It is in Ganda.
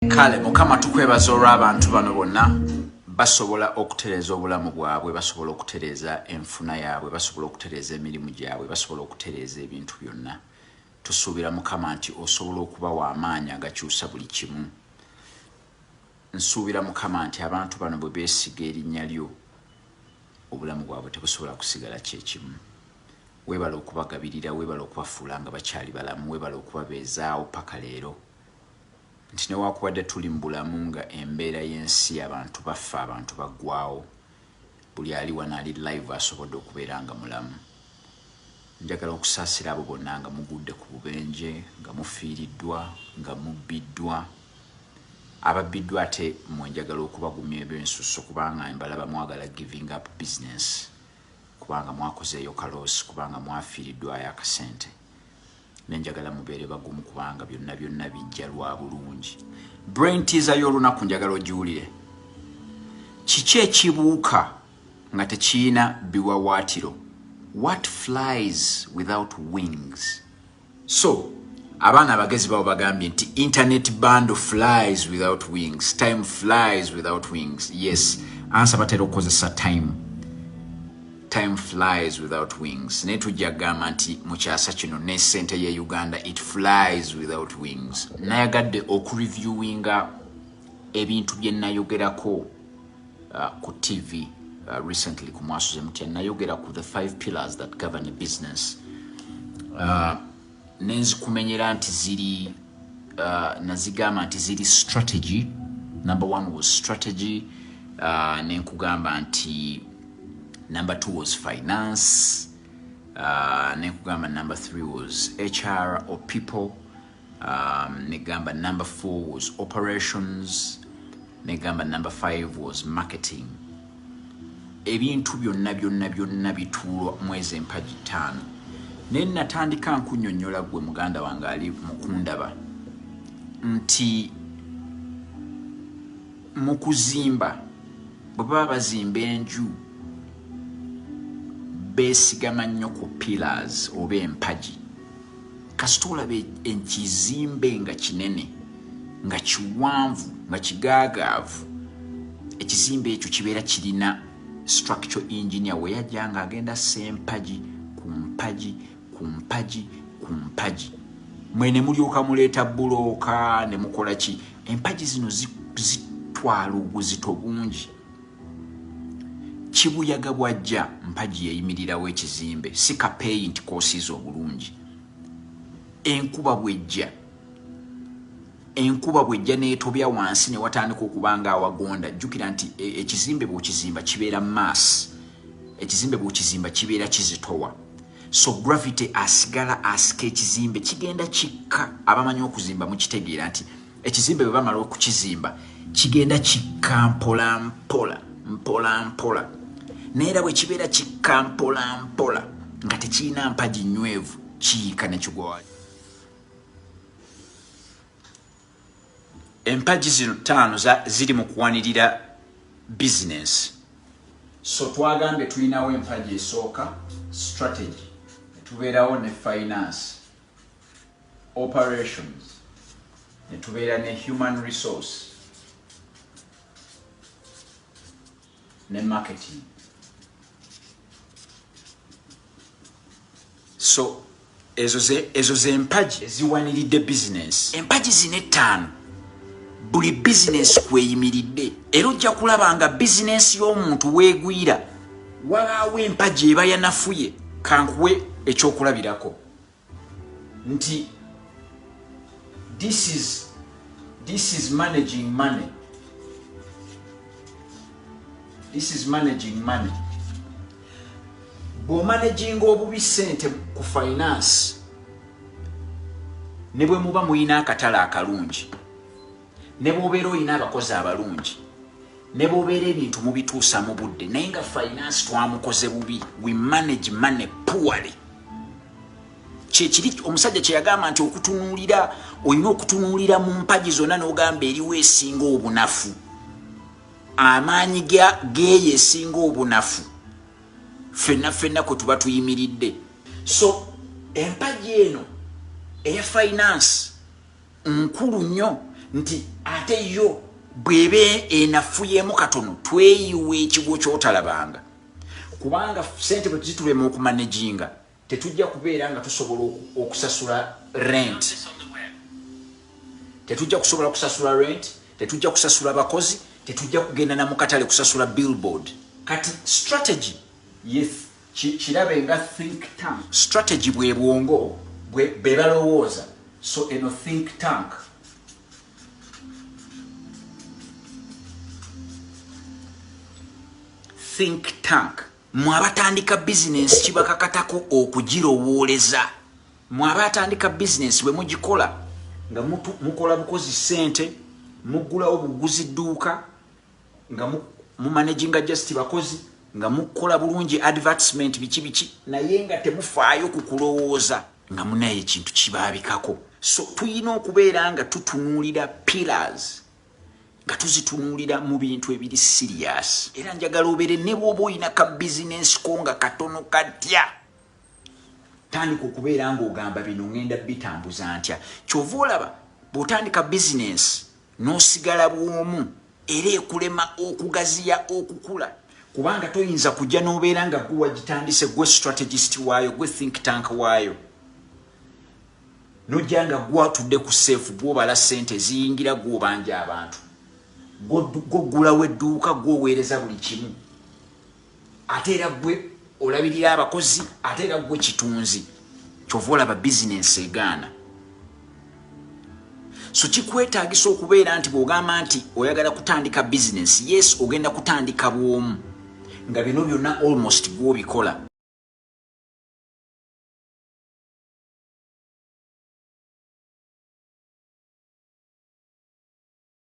Kale Mukama, tukwebaza olw'abantu bano bonna. Basobola okutereeza obulamu bwabwe, basobola okutereeza enfuna yaabwe, basobola okutereeza emirimu gyabwe, basobola okutereeza ebintu byonna. Tusuubira, Mukama, nti osobola okubawa amaanyi agakyusa buli kimu. Nsuubira, Mukama, nti abantu bano bwe beesiga erinnya lyo, obulamu bwabwe tebusobola kusigala kyekimu. Weebala okubagabirira, weebala okubafuula nga bakyali balamu, weebala okubabeezaawo paka leero, nti newakubadde tuli mu bulamu nga embeera y'ensi, abantu bafa, abantu baggwawo, buli ali wano ali live asobodde okubeera nga mulamu. Njagala okusaasira abo bonna nga mugudde ku bubenje, nga mufiiriddwa, nga mubbiddwa. Ababbiddwa ate mwe njagala okubagumya ebyensusso, kubanga mbalaba mwagala giving up business, kubanga mwakozeeyo ka loss, kubanga mwafiiriddwayo akasente. Nenjagala mubeere bagumu, kubanga byonna byonna bijja lwa bulungi. Brain teaser y'olunaku njagala ogiwulire. Kiki ekibuuka nga tekiyina biwawaatiro? What flies without wings? So abaana abagezi babo bagambye nti internet bundle flies without wings, time flies without wings. Yes, answer batera okukozesa time. Time flies without wings, naye tujja kugamba nti mu kyasa kino ne sente ye Uganda, it flies without wings. Nayagadde okureviewinga ebintu bye nayogerako ku TV recently ku Mwasuze Mutya. Nayogera ku the five pillars that govern a business, nenzikumenyera nti ziri, nazigamba nti ziri strategy. Number one was strategy. Nenkugamba nti number two was finance. Nenkugamba number three was HR or people. Negamba number four was operations. Negamba number five was marketing. Ebintu byonna byonna byonna bituulwa mu ezo empagi ttaano. Naye natandika nkunnyonnyola, gwe muganda wange ali mukundaba, nti mu kuzimba, bwe baba bazimba enju, beesigama nnyo ku pillars oba empagi. Kasita olaba ekizimbe nga kinene, nga kiwanvu, nga kigaagaavu, ekizimbe ekyo kibeera kirina structure engineer we yajja nga agenda sempagi ku mpagi ku mpagi ku mpagi. Mwe ne mulyoka muleeta bulooka ne mukola ki. Empagi zino zitwala obuzito bungi. Kibuyaga bwajja, mpagi yeyimirirawo ekizimbe, si kapeeyi nti koosiiza obulungi. Enkuba bwejja, enkuba bwejja n'etobya wansi ne watandika okuba nga awagonda. Jjukira nti ekizimbe bw'okizimba kibeera mass, ekizimbe bw'okizimba kibeera kizitowa, so gravity asigala asika ekizimbe, kigenda kikka. Abamanyi okuzimba mukitegeera nti ekizimbe bwe bamala okukizimba kigenda kikka mpola mpola mpola mpola. Naye era bwe kibeera kikka mpola mpola nga tekirina mpagi nywevu, kiyiika ne kigwa. Empagi zino ttaano ziri mu kuwanirira bizinensi. So twagambye tulinawo empagi esooka, strategy, netubeerawo ne finance, operations, netubeera ne human resource ne marketing. So ezo zempagi eziwaniridde bizinensi. Empagi zino ettaano buli bizinensi kweyimiridde, era ojja kulaba nga bizinensi y'omuntu weegwira wabaawo empagi eba yanafuye. Kankuwe ekyokulabirako nti this is managing money. This is managing money. Bw'omanaginga obubi ssente ku finance, ne bwe muba muyina akatale akalungi, ne bw'obeera olina abakozi abalungi, ne bw'obeera ebintu mubituusa mu budde, naye nga finance twamukoze bubi, we manage money poorly, kyekiri omusajja kyeyagamba nti okutunuulira, olina okutunuulira mu mpagi zonna n'ogamba eriwo esinga obunafu. Amaanyi geeyo esinga obunafu, ffenna ffenna kwe tuba tuyimiridde. So empagi eno eya finance nkulu nnyo. Nti ate yo bw'eba enafuyeemu katono, tweyiwa ekigwo ky'otalabanga, kubanga sente bwe tuzitulema okumanaginga, tetujja kubeera nga tusobola okusasula rent, tetujja kusobola kusasula rent, tetujja kusasula bakozi, tetujja kugenda na mukatale kusasula billboard. Kati strategy ye kirabe nga think tank. Strategy bwe bwongo bwe balowooza. So eno think tank, think tank. Mwe abatandika bizinensi, kibakakatako okugirowooleza. Mwe abatandika bizinensi, bwe mugikola nga mukola bukozi ssente, muggulawo buguzi dduuka, nga mumanaginga just bakozi, nga mukola bulungi advertisement, biki biki, naye nga temufaayo ku kulowooza, nga munaye ekintu kibaabikako. So tuyina okubeera nga tutunuulira pillars, nga tuzitunuulira mu bintu ebiri serious. Era njagala obeere, ne bw'oba olina ka bizinensi ko nga katono katya, tandika okubeera ng'ogamba, "Bino ŋŋenda bitambuza ntya?" Kyova olaba bw'otandika bizinensi n'osigala bw'omu, era ekulema okugaziya, okukula, kubanga toyinza kujja n'obeera nga gwe wagitandise, gwe strategist waayo, gwe think tank waayo, nojja nga gwatudde ku safe, gwobala sente eziyingira, gwobanja abantu, gwoggulawo edduuka, gwoweereza buli kimu, ate era gwe olabirira abakozi, ate era gwe kitunzi. Kyova olaba bizinensi egaana. So kikwetagisa okubeera nti bw'ogamba nti oyagala kutandika bizinensi, yes, ogenda kutandika bw'omu, nga bino byonna almost gwobikola.